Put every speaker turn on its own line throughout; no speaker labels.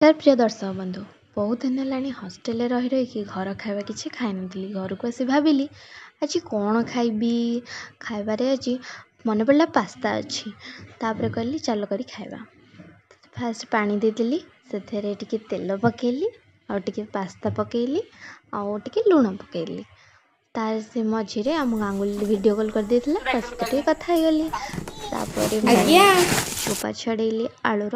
ନମସ୍କାର ପ୍ରିୟ ଦର୍ଶକ ବନ୍ଧୁ। ବହୁତ ଦିନ ହେଲାଣି ହଷ୍ଟେଲରେ ରହି ରହିକି ଘର ଖାଇବା କିଛି ଖାଇନଥିଲି। ଘରକୁ ଆସି ଭାବିଲି ଆଜି କ'ଣ ଖାଇବି। ଖାଇବାରେ ଆଜି ମନେ ପଡ଼ିଲା ପାସ୍ତା ଅଛି। ତାପରେ କହିଲି ଚାଲ କରି ଖାଇବା। ଫାଷ୍ଟ ପାଣି ଦେଇଦେଲି, ସେଥିରେ ଟିକେ ତେଲ ପକାଇଲି, ଆଉ ଟିକେ ପାସ୍ତା ପକାଇଲି, ଆଉ ଟିକେ ଲୁଣ ପକାଇଲି। ତାର ସେ ମଝିରେ ଆମ ଗାଙ୍ଗୁଲି ଭିଡ଼ିଓ କଲ୍ କରିଦେଇଥିଲା, ତା ସହିତ ଟିକେ କଥା ହେଇଗଲି। ତାପରେ ମୁଁ ଚୋପା ଛଡ଼େଇଲି ଆଳୁର।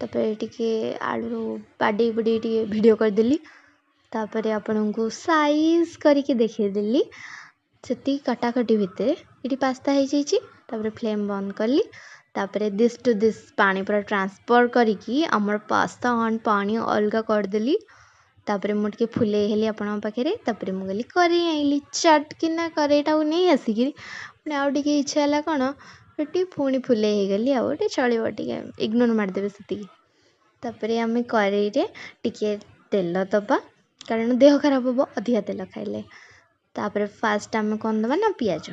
ତାପରେ ଟିକେ ଆଳୁରୁ ବାଡ଼େଇ ବୁଡ଼େଇ ଟିକେ ଭିଡ଼ିଓ କରିଦେଲି। ତାପରେ ଆପଣଙ୍କୁ ସାଇଜ୍ କରିକି ଦେଖେଇଦେଲି। ସେତିକି କଟାକଟି ଭିତରେ ଏଠି ପାସ୍ତା ହେଇଯାଇଛି। ତାପରେ ଫ୍ଲେମ୍ ବନ୍ଦ କଲି। ତାପରେ this two this ପାଣି ପୁରା ଟ୍ରାନ୍ସଫର୍ କରିକି ଆମର ପାସ୍ତା ଆଣ୍ଡ ପାଣି ଅଲଗା କରିଦେଲି। ତାପରେ ମୁଁ ଟିକେ ଫୁଲେଇ ହେଲି ଆପଣଙ୍କ ପାଖରେ। ତାପରେ ମୁଁ ଗଲି କରେଇ ଆଣିଲି, ଚଟ୍ କିନା କରେଇଟାକୁ ନେଇ ଆସିକିରି ପୁଣି ଆଉ ଟିକେ ଇଚ୍ଛା ହେଲା କ'ଣ ସେଠି ପୁଣି ଫୁଲେଇ ହେଇଗଲି। ଆଉ ଟିକେ ଚଳିବ, ଟିକେ ଇଗ୍ନୋର ମାରିଦେବେ ସେତିକି। ତାପରେ ଆମେ କରେଇରେ ଟିକେ ତେଲ ଦେବା, କାରଣ ଦେହ ଖରାପ ହେବ ଅଧିକା ତେଲ ଖାଇଲେ। ତାପରେ ଫାଷ୍ଟ ଆମେ କ'ଣ ଦେବା ନା ପିଆଜ।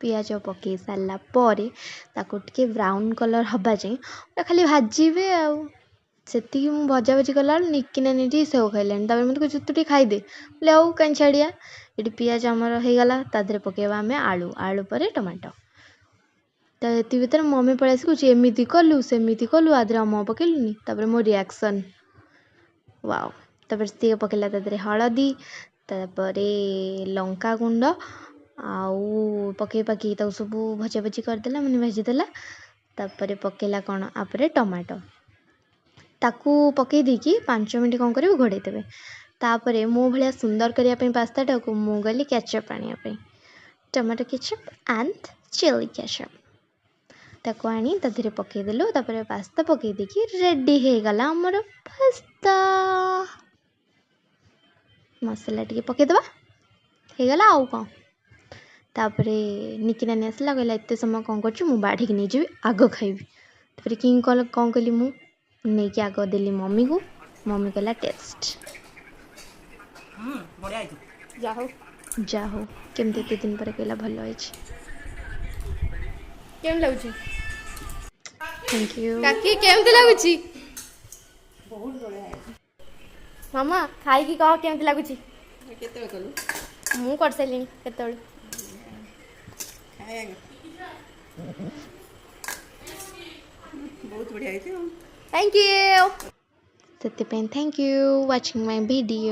ପିଆଜ ପକାଇ ସାରିଲା ପରେ ତାକୁ ଟିକେ ବ୍ରାଉନ୍ କଲର୍ ହେବା ଯାଏଁ ପୁରା ଖାଲି ଭାଜିବେ। ଆଉ ସେତିକି ମୁଁ ଭଜାଭଜି କଲାବେଳକୁ ନିକି ନାନୀ ଟିକେ ସେଉ ଖାଇଲାଣି। ତାପରେ ମୋତେ କହୁଛି ତୁ ଟିକେ ଖାଇଦେ ବୋଲେ, ଆଉ କାହିଁ ଛାଡ଼ିଆ। ଏଠି ପିଆଜ ଆମର ହେଇଗଲା, ତା ଦେହରେ ପକାଇବା ଆମେ ଆଳୁ, ଆଳୁ ପରେ ଟମାଟୋ। ତ ଏତିକି ଭିତରେ ମମି ପଳେଇ ଆସି କହୁଛି ଏମିତି କଲୁ ସେମିତି କଲୁ, ଆ ଦେହରେ ଅମକ ପକେଇଲୁନି। ତାପରେ ମୋ ରିଆକ୍ସନ୍ ୱାଓ। ତାପରେ ସିଏ ପକେଇଲା ତା ଦେହରେ ହଳଦୀ, ତାପରେ ଲଙ୍କା ଗୁଣ୍ଡ ଆଉ ପକେଇ ପାକେଇ ତାକୁ ସବୁ ଭଜାଭଜି କରିଦେଲା, ମାନେ ଭାଜିଦେଲା। ତାପରେ ପକେଇଲା କ'ଣ ଆପରେ ଟମାଟୋ। ତାକୁ ପକେଇ ଦେଇକି 5 ମିନିଟ୍ କ'ଣ କରିବେ, ଘୋଡ଼େଇ ଦେବେ। ତାପରେ ମୋ ଭଳିଆ ସୁନ୍ଦର କରିବା ପାଇଁ ପାସ୍ତାଟାକୁ ମୁଁ ଗଲି କ୍ୟାଚଅପ୍ ଆଣିବା ପାଇଁ, tomato ketchup and chilli ketchup. ତାକୁ ଆଣି ତା ଦେହରେ ପକେଇଦେଲୁ। ତାପରେ ପାସ୍ତା ପକେଇ ଦେଇକି ରେଡ଼ି ହେଇଗଲା ଆମର ପାସ୍ତା। ମସଲା ଟିକେ ପକେଇଦେବା, ହେଇଗଲା ଆଉ କ'ଣ। ତାପରେ ନିକି ନାନୀ ଆସିଲା, କହିଲା ଏତେ ସମୟ କ'ଣ କରୁଛୁ, ମୁଁ ବାଢ଼ିକି ନେଇଯିବି, ଆଗ ଖାଇବି। ତାପରେ କିଙ୍ଗ କଲ୍ କ'ଣ କଲି, ମୁଁ ନେଇକି ଆଗ ଦେଲି ମମିକୁ। ମମି କହିଲା ଟେଷ୍ଟ ଯା ହଉ, କେମିତି ଏତେ ଦିନ ପରେ କହିଲା ଭଲ ହେଇଛି।
କେମିତି ଲାଗୁଛି?
Thank you.
କାକି, କେମିତି ଲାଗୁଛି? ମାମା, ଖାଇକି କହ କେମିତି ଲାଗୁଛି।
କେତେବେଳେ କଲୁ?
ମୁଁ କରିସାରିଲିଣି କେତେବେଳୁ।
ଖାଇବା ବହୁତ ବଢ଼ିଆ ହେଇଛି ଆଉ।
Thank you.
ସେଥିପାଇଁ thank you watching my video.